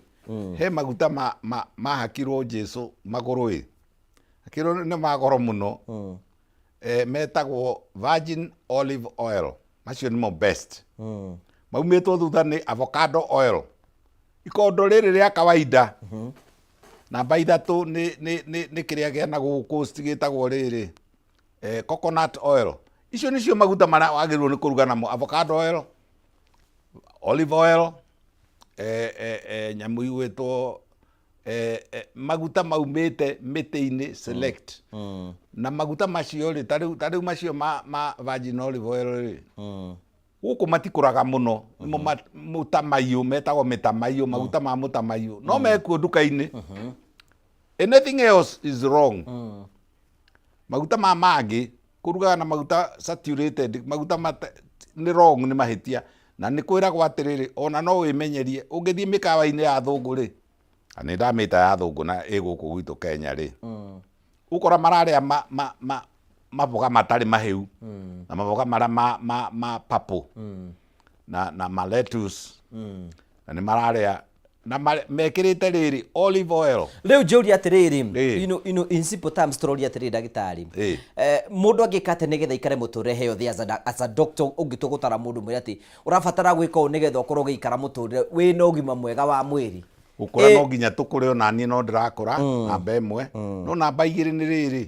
He maguta mahakirwo Jesu magũrũ ĩ, akĩrwo nĩ magoro mũno, metagwo virgin olive oil. Macio nĩmo best. Maumĩtwo thutha nĩ avocado oil, ikondo rĩrĩ rĩa kawaida. Namba 3 nĩ kĩrĩa gĩa na gũkũ gĩtagwo rĩrĩ coconut oil. Icio nĩcio maguta marĩa wagĩrĩirwo nĩ kũruga namo: avocado oil, olive oil. eh, eh, eh, nyamũ igwĩtwo eh, eh, maguta maumĩte mĩtĩ-inĩ select na maguta macio rĩ ta rĩu ta rĩu macio ma, ma virgin olive oil rĩ gũkũ matikũraga mũno nĩmo ma- mũtamaiyũ metagwo mĩtamaiyũ maguta ma mũtamaiyũ no mekuo nduka-inĩ anything else is wrong maguta ma mangĩ kũrugaga na maguta saturated maguta mate, nĩ wrong nĩ mahĩtia na nĩ kwĩragwo atĩrĩrĩ ona no wĩmenyerie ũngĩthiĩ mĩkawa-inĩ ya thũngũ rĩ na nĩ ndamĩta ya thũngũ na ĩ gũkũ gwitũ Kenya rĩ ũkora mararĩa ma, ma, ma, maboga matarĩ mahĩu na maboga marĩa ma, ma, ma purple na, na ma lettuce na nĩ mararĩa na mekĩrĩte rĩrĩ olive oil. Rĩu njũria atĩrĩrĩ, you know, in simple terms tũroria atĩrĩrĩ ndagĩtarĩ, mũndũ angĩka atĩa nĩgetha aikare mũtũrĩre healthy as a doctor ũngĩtua gũtara mũndũ mwĩre atĩ ũrabatara gwĩka ũũ nĩgetha ũkorwo ũgĩikara mũtũrĩre wĩna ũgima mwega wa mwĩrĩ? Gũkũra no nginya tũkũre, ona niĩ no ndĩrakũra, namba ĩmwe. No namba igĩrĩ nĩ rĩrĩ,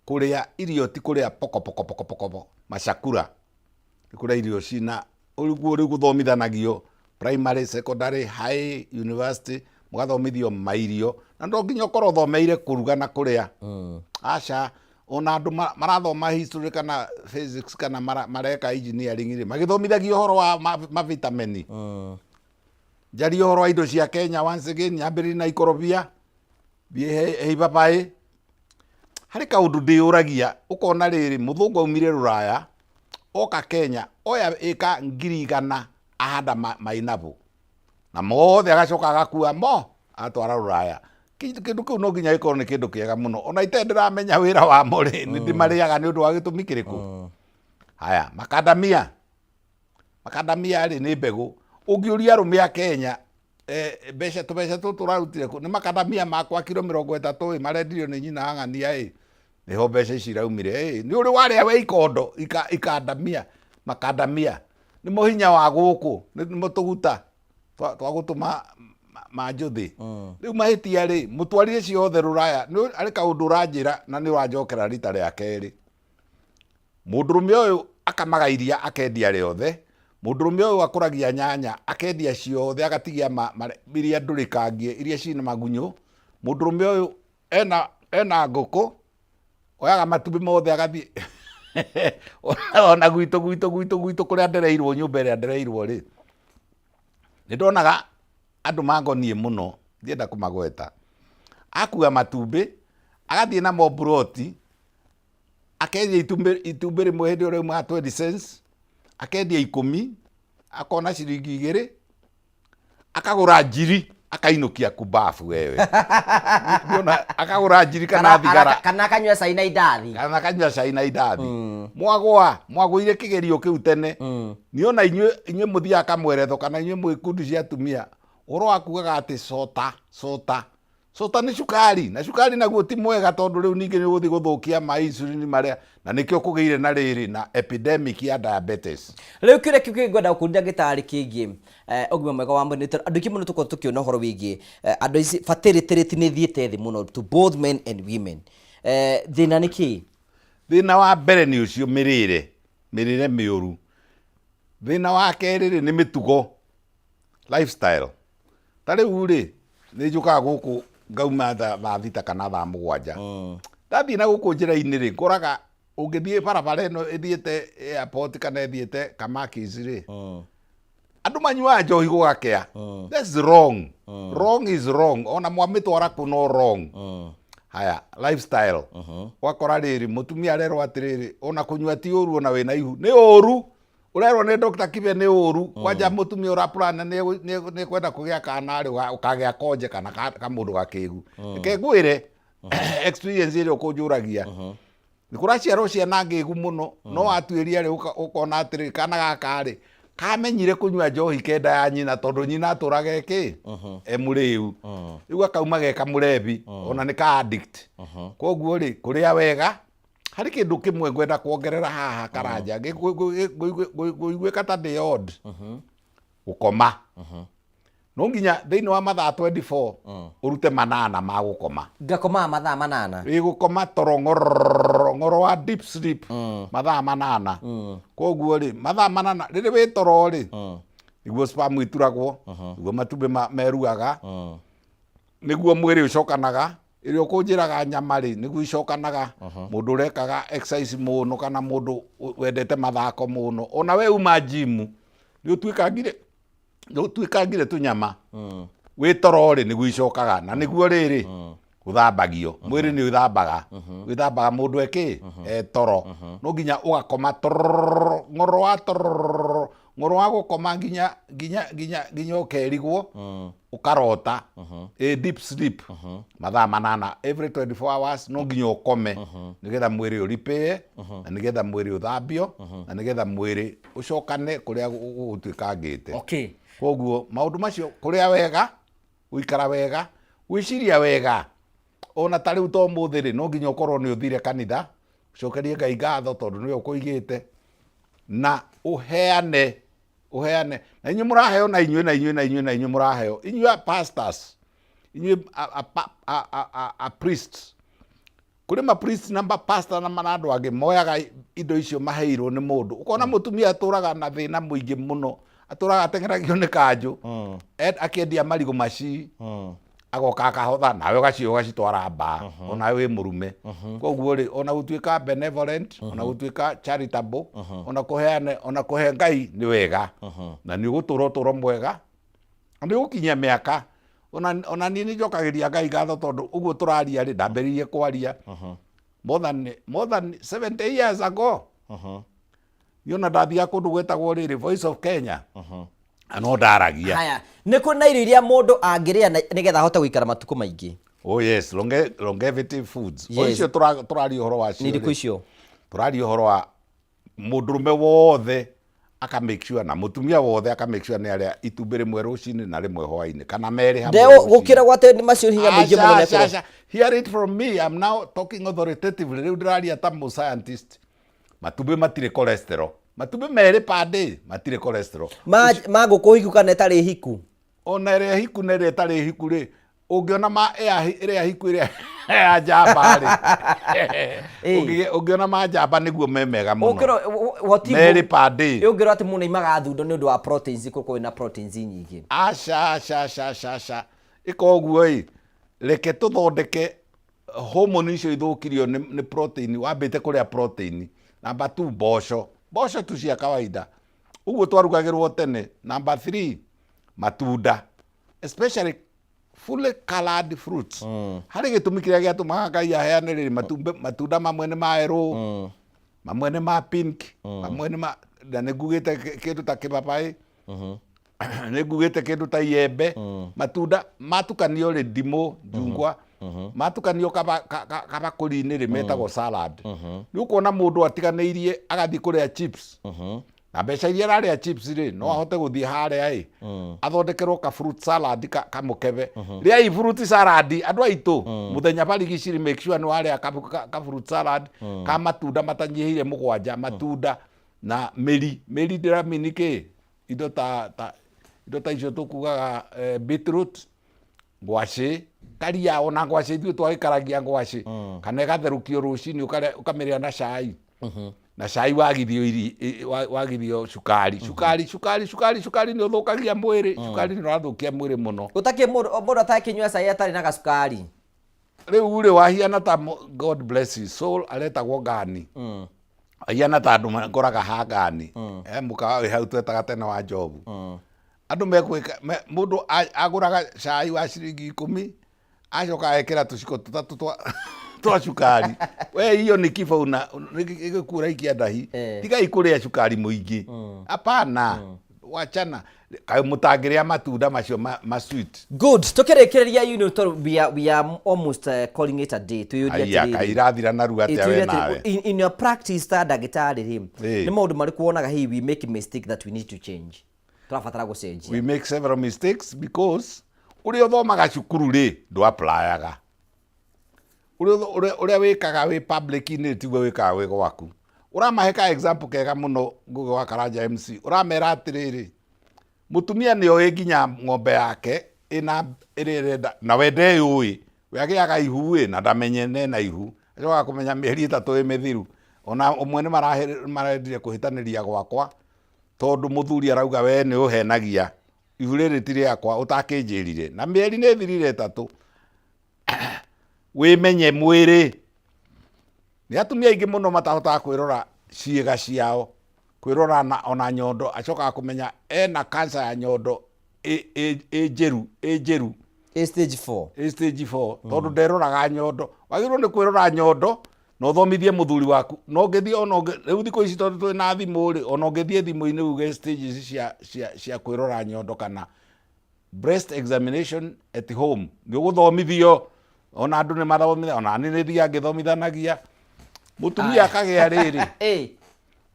kũrĩa irio ti kũrĩa poko poko poko poko macakura, nĩ kũrĩa irio cina ũguo. Rĩu gũthomithanagio primary, secondary, high, university, mũgathomithio mairio, na no nginya ũkorwo ũthomeire kũruga na kũrĩa, aca. Ona andũ marathoma history kana physics kana mareka engineering rĩ, magĩthomithagio ũhoro wa mavitamini. Njarie ũhoro wa indo cia Kenya once again, nyambĩrĩrie na ikorobia, thiĩ he ibabaĩ. Harĩ kaũndũ ndĩyũragia, ũkona rĩrĩ, mũthũngũ aumire rũraya oka Kenya, oya ĩka 100,000 ahanda mainabu na mothe, agacoka agakua mo atwara rũraya. Kĩndũ kĩu no nginya gĩkorwo nĩ kĩndũ kĩega mũno. Ona itarĩ ndĩramenya wĩra wamo rĩ, nĩ ndĩmarĩaga nĩ ũndũ wa gĩtũmi kĩrĩkũ? Haya, makandamia. Makandamia rĩ, nĩ mbegũ. Ũngĩũria arũme a Kenya, mbeca tũbeca tũtũ ũrarutire kũ? Nĩ makandamia makwa kiro 30 ĩ, marendirio nĩ nyina wa ng'ania ĩ, nĩho mbeca ici iraumire ĩ. Nĩ ũrĩ warĩa we ikondo ikandamia? Makandamia nĩmo hinya wa gũkũ, nĩmo tũguta twa gũtũma manjũthĩ. Rĩu mahĩtia rĩ, mũtwarire ciothe rũraya. Nĩ arĩ kaũndũ ũranjĩra na nĩ ũranjokera rita rĩa kerĩ. Mũndũrũme ũyũ akamaga iria akendia rĩothe, mũndũrũme ũyũ akũragia nyanya akendia ciothe, agatigia iria ndũrĩkangie, iria ciĩna magunyũ. Mũndũrũme ũyũ ena ngũkũ, oyaga matumbĩ mothe agathiĩ. Ona gwitũ kũrĩa ndereirwo, nyũmba ĩrĩa ndereirwo rĩ, nĩ ndonaga andũ mangoniĩ mũno, ndienda kũmagweta. Akua matumbĩ agathiĩ namo mburoti, akendia itumbĩ rĩmwe hĩndĩ ĩyo rĩaumaga 20 cents, akendia 10, akona ciringi 2, akagũra njiri, akainũkia kumbabu wewe. Ndiona akagũra njiri kana thigara. Kana akanyua cai na indathi. Kana akanyua cai na indathi. Mwagwa mwagũire kĩgerio kĩu tene. Niona inyuĩ mũthiaga kamweretho kana inyuĩ mwĩ kundi cia atumia, ũhoro wa kugaga atĩ cota cota cota nĩ cukari, na cukari naguo ti mwega, tondũ rĩu ningĩ nĩ ũgũthiĩ gũthũkia ma insulin marĩa, na nĩkĩo kũgĩire na rĩrĩ na epidemic ya diabetes. Rĩu kĩũria kĩu kĩngĩ ngwenda gũkũria ndagĩtarĩ kĩgiĩ ũgima mwega wa mwĩrĩ nĩ tondũ andũ aingĩ mũno tũkoragwo tũkĩona ũhoro wĩgiĩ andũ ici fertility rate nĩ ĩthiĩte thĩ mũno to both men and women. Thĩna nĩ kĩĩ? Thĩna wa mbere nĩ ũcio, mĩrĩre mĩũru. Thĩna wa kerĩ rĩ, nĩ mĩtugo, lifestyle. Ta rĩu rĩ, nĩ njũkaga gũkũ ngauma thaa 6 kana thaa 7. Ndathiĩ na gũkũ njĩra-inĩ rĩ, ngoraga ũngĩthiĩ barabara ĩno ĩthiĩte airport kana ĩthiĩte Kamakis rĩ, andũ manyuaga njohi gũgakĩa. That's wrong. Wrong is wrong, ona mwamĩtwara kũ, no wrong. Haya, lifestyle, ũgakora rĩrĩ, mũtumia arerwo atĩrĩrĩ, ona kũnyua ti ũru, ona wĩna ihu nĩ ũru, ũrerwo nĩ Dr. Kibe nĩ ũru. Kwanja mũtumia ũraplan nĩ kwenda kũgĩa kana rĩ, ũkagĩa konje kana kamũndũ gakĩgu. Reke ngwĩre experience ĩrĩa ũkũnjũragia, nĩ kũraciarwo ciana ngĩgu mũno, no watuĩria rĩ, ũkona atĩrĩ, kana gaka rĩ, kamenyire kũnyua njohi kenda ya nyina, tondũ nyina atũraga ĩkĩ e mũrĩu, rĩu akauma ge kamũrebi, ona nĩ ka addict. Koguo rĩ, kũrĩa wega. Harĩ kĩndũ kĩmwe ngwenda kuongerera haha Karanja, ngũiguĩka ta ndĩ odd. Gũkoma, no nginya thĩinĩ wa mathaa 24 ũrute 8 ma gũkoma. Ngakomaga mathaa 8? Ĩ, gũkoma toro ng'ororo ng'oro wa deep sleep, mathaa 8. Koguo rĩ, mathaa 8 rĩrĩ wĩ toro rĩ, Nĩguo sperm ituragwo, nĩguo matumbĩ meruaga, nĩguo mwĩrĩ ũcokanaga. Ĩrĩa ũkũnjĩraga nyama rĩ, nĩguo icokanaga. Mũndũ ũrekaga exercise mũno kana mũndũ wendete mathako mũno, ona we uma gym nĩ ũtuĩkangire, nĩ ũtuĩkangire tũnyama. Wĩ toro rĩ, nĩguo icokaga, na nĩguo rĩrĩ ũthambagio. Mwĩrĩ nĩ ũthambaga, wĩthambaga mũndũ ekĩ e toro. No nginya ũgakoma tororo, ng'oro wa tororo, ng'oro wa gũkoma nginya nginya nginya nginya ũkerigwo, ũkarota ĩ deep sleep mathaa 8 every 24 hours. No nginya ũkome nĩgetha mwĩrĩ ũripĩe, na nĩgetha mwĩrĩ ũthambio, na nĩgetha mwĩrĩ ũcokane kũrĩa gũtuĩkangĩte. Koguo maũndũ macio, kũrĩa wega, gũikara wega, gwĩciria wega, ona ta rĩu to ũmũthĩ rĩ, no nginya ũkorwo nĩ ũthire kanitha, ũcokerie Ngai ngatho tondũ nĩwe ũkũigĩte, na ũheane, ũheane. Na inyuĩ mũraheo, na inyuĩ, na inyuĩ, na inyuĩ, na inyuĩ mũraheo, inyuĩ a pastors, inyuĩ a priests. Kũrĩ ma priest na ma pastor na andũ angĩ moyaga indo icio maheirwo nĩ mũndũ. Ũkona mũtumia atũraga na thĩna mũingĩ mũno, atũraga ateng'eragio nĩ kanjũ, akĩendia marigũ maci, agoka akahotha, nawe ũgacio ũgacitwara mbaa, onawe wĩ mũrume. Koguo rĩ, ona gũtuĩka benevolent, ona gũtuĩka charitable, ona kũheane, ona kũhe Ngai nĩ wega, na nĩ ũgũtũra ũtũro mwega, na nĩ ũgũkinyia mĩaka. Ona niĩ nĩ njokagĩria Ngai ngatho tondũ ũguo tũraria rĩ, ndambĩrĩirie kwaria more than 70 years ago. Niĩ ona ndathiaga kũndũ gwĩtagwo rĩrĩ Voice of Kenya, na no ndaragia. Haya, nĩ kũrĩ na irio iria mũndũ angĩrĩa nĩgetha ahote gũikara matukũ maingĩ? Oh yes, longevity foods. O icio tũraria ũhoro wacio. Nĩ irĩkũ rĩ, icio? Tũraria ũhoro wa mũndũrũme wothe aka make sure na mũtumia wothe aka make sure nĩ arĩa itumbĩ rĩmwe rũcinĩ na rĩmwe hwainĩ, kana merĩ hamwe Ndeo rũcinĩ. Gũkĩra gwate nĩ macio hinya mũingĩ mũno. Aca, mekũrwo. aca. Hear it from me. I'm now talking authoritatively. Rĩu ndĩraria ta mũ scientist. Matumbĩ matirĩ cholesterol. Matumbĩ merĩ per day matirĩ cholesterol. Ma ngũkũ hiku kana ĩtarĩ hiku? Ona ĩrĩa hiku na ĩrĩa ĩtarĩ hiku rĩ, ũngĩona ma ĩrĩa hiku, ĩrĩa ya njamba rĩ, ũngĩona ma njamba nĩguo me mega mũno. Merĩ per day. Ũngĩrwo atĩ mũndũ aimaga thundo nĩ ũndũ wa proteins, gũkorwo ĩna proteins nyingĩ? Aca, aca, aca, aca, aca. Ĩka ũguo ĩ, reke tũthondeke hormone icio ithũkirio nĩ protein wambĩte kũrĩa. Protein number 2, mboco, mboco tu cia kawaida ũguo twarugagĩrwo tene. Number 3, matunda, especially fully colored fruits. Harĩ gĩtũmi kĩrĩa gĩatũmaga Ngai aheane rĩrĩ matunda mamwe nĩ ma erũ, mamwe nĩ ma pink, mamwe nĩ ma, na nĩ ngugĩte kĩndũ ta kĩbabaĩ, nĩ ngugĩte kĩndũ ta iembe. Matunda matukanio rĩ, ndimũ, njungwa, matukanio kabakũri-inĩ rĩ, metagwo salad. Nĩ ũkuona mũndũ atiganĩirie agathiĩ kũrĩa chips, na mbeca iria ararĩa chips rĩ, no ahote gũthiĩ harĩa ĩ athondekerwo ka fruit salad kamũkebe. Rĩai fruit salad, andũ aitũ, mũthenya barigiciri. Make sure nĩ warĩa ka fruit salad ka matunda matanyihĩire 7, matunda na mĩri. Mĩri ndĩramini kĩ? Indo ta icio tũkugaga, beetroot, ngwacĩ, karia. Ona ngwacĩ ithuĩ twagĩkaragia ngwacĩ kana ĩgatherũkio rũcinĩ, ũkamĩrĩa na cai, na cai wagithio wagithio cukari. Cukari, cukari, cukari, cukari nĩ ũthũkagia mwĩrĩ. Cukari nĩ ũrathũkia mwĩrĩ mũno. Gũtakĩ mũndũ atakĩnyua cai atarĩ na gacukari. Rĩu rĩ, wahiana ta God bless his soul, aretagwo Ngani. Ahiana ta andũ ngoraga ha Ngani he mũkawa wĩ hau twetaga tene wa Njobu. Andũ mekwĩka mũndũ agũraga cai wa ciringi 10, acoka ekĩra tũciko tũtatũ twa cukari. We hiyo ni kifo, una ĩgĩkura ikia ndahi. Tigai kũrĩa cukari mũingĩ, hapana, wachana. Kaĩ mũtangĩrĩa matunda macio ma sweet? Good. Tukĩrĩkĩrĩria, tondũ we are almost calling it a day, twĩyũrie Aya, atĩrĩrĩ. Kaĩ irathira narua atĩa we Twĩyũrie nawe? atĩrĩrĩ, in your practice ta ndagĩtarĩ rĩ, nĩ maũndũ marĩkũ wonaga hey we make mistake that we need to change, tũrabatara gũcenjia? We make several mistakes because ũrĩa ũthomaga cukuru rĩ, ndũ applyaga. Ũrĩa wĩkaga wĩ public-inĩ tiguo wĩkaga wĩ gwaku. Ũramahe ka example kega mũno, Ngũgĩ wa Karanja MC. Ũramera atĩrĩrĩ, mũtumia nĩ oĩ nginya ng'ombe yake ĩna ĩrĩa ĩrenda, na we ndeyũĩ. We agĩaga ihu ĩ na ndamenye nena ihu, acokaga kũmenya mĩeri 3 ĩ mĩthiru. Ona ũmwe nĩ marendire kũhĩtanĩria gwakwa. Tondũ mũthuri arauga we nĩ ũhenagia, ihu rĩrĩ ti rĩakwa, ũtakĩnjĩrire. Na mĩeri nĩ ĩthirire 3. Wĩmenye mwĩrĩ. Nĩ atumia aingĩ mũno matahotaga kwĩrora ciĩga ciao, kwĩrora na ona nyondo, acokaga kũmenya ena cancer ya nyondo ĩ njĩru, ĩ njĩru. Ĩ stage 4. Ĩ stage 4, tondũ nderoraga nyondo. Wagĩrĩirwo nĩ kwĩrora nyondo na ũthomithie mũthuri waku. Na ũngĩthiĩ ona ũngĩ, rĩu thikũ ici tondũ twĩ na thimũ rĩ, ona ũngĩthiĩ thimũ-inĩ uge stages cia kwĩrora nyondo kana breast examination at home, nĩ ũgũthomithio. Ona andũ nĩ mathomithia, ona niĩ nĩ thiaga ngĩthomithanagia. Mũtumia akagĩa rĩrĩ,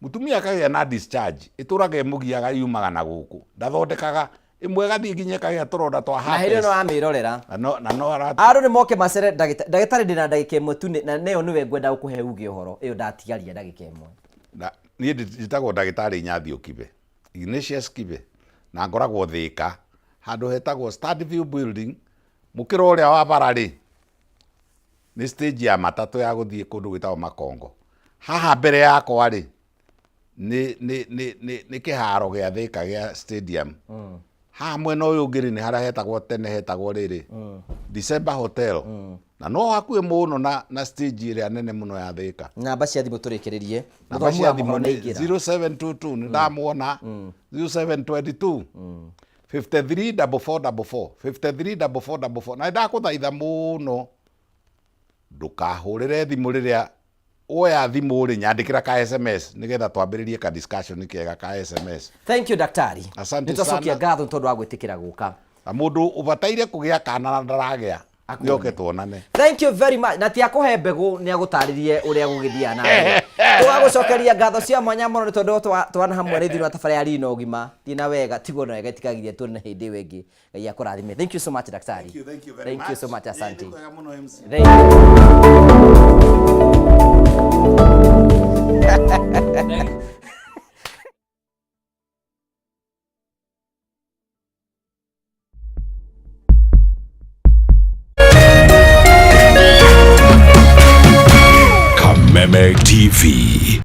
mũtumia akagĩa na discharge, ĩtũraga ĩmũgiaga yumaga na gũkũ, ndathondekaga, ĩmwe ĩgathiĩ nginya ĩkagĩa tũronda twa Na hĩndĩ ĩyo no herpes. amĩrorera. Na no ara Andũ nĩ moke macere ndagĩtarĩ, ndagĩtarĩ ndĩna ndagĩka ĩmwe tu na nĩyo nĩwe ngwenda gũkũhe uge ũhoro, ĩyo ndatigaria ndagĩka ĩmwe. Na niĩ njĩtagwo ndagĩtarĩ Inyathiũ Kibe, Ignatius Kibe, na ngoragwo Thĩka, handũ hetagwo Standview Building, mũkĩra ũrĩa wa bara rĩ, nĩ stage ya matatũ ya gũthiĩ kũndũ gwĩtagwo Makongo. Haha mbere yakwa rĩ, nĩ kĩharo gĩa Thĩka gĩa stadium. Haha mwena ũyũ ũngĩ rĩ, nĩ harĩa hetagwo tene hetagwo rĩrĩ, December Hotel. Na no hakuhĩ mũno na stage ĩrĩa nene mũno ya Thĩka. Namba cia thimũ tũrĩkĩrĩrie. Namba Mũthomi cia wa thimũ mohoro nĩ nĩ aingĩra. 0722, nĩ ndamuona, 0722 53 44 44, 53 44 44. Na nĩ ndakũthaitha mũno ndũkahũrĩre thimũ rĩrĩa woya thimũ rĩ, nyandĩkĩra ka SMS nĩgetha twambĩrĩrie ka discussion kega ka SMS. Thank you daktari. Asante Nĩ twacokia sana. ngatho nĩ tondũ wa gwĩtĩkĩra gũka. Na mũndũ ũbataire kũgĩa kana na ndaragĩa, nĩoke tuonane. Thank you very much. Na ti akũhe mbegũ nĩ agũtarĩrie ũrĩa gũgĩthiaga na mbere. Tũgagũcokeria ngatho cia mwanya mũno nĩ tondũ twana hamwe rĩ thĩinĩ wa tabarĩra ya Riri na Ũgima. Thiĩ na wega, tigwo na wega ĩtikagirie tuonane hĩndĩ ĩyo ĩngĩ. Ngai akũrathime. Thank you so much daktari. Thank you, thank you very Thank you so much, asante. Nĩ kwega mũno MC. Thank you. Kameme TV.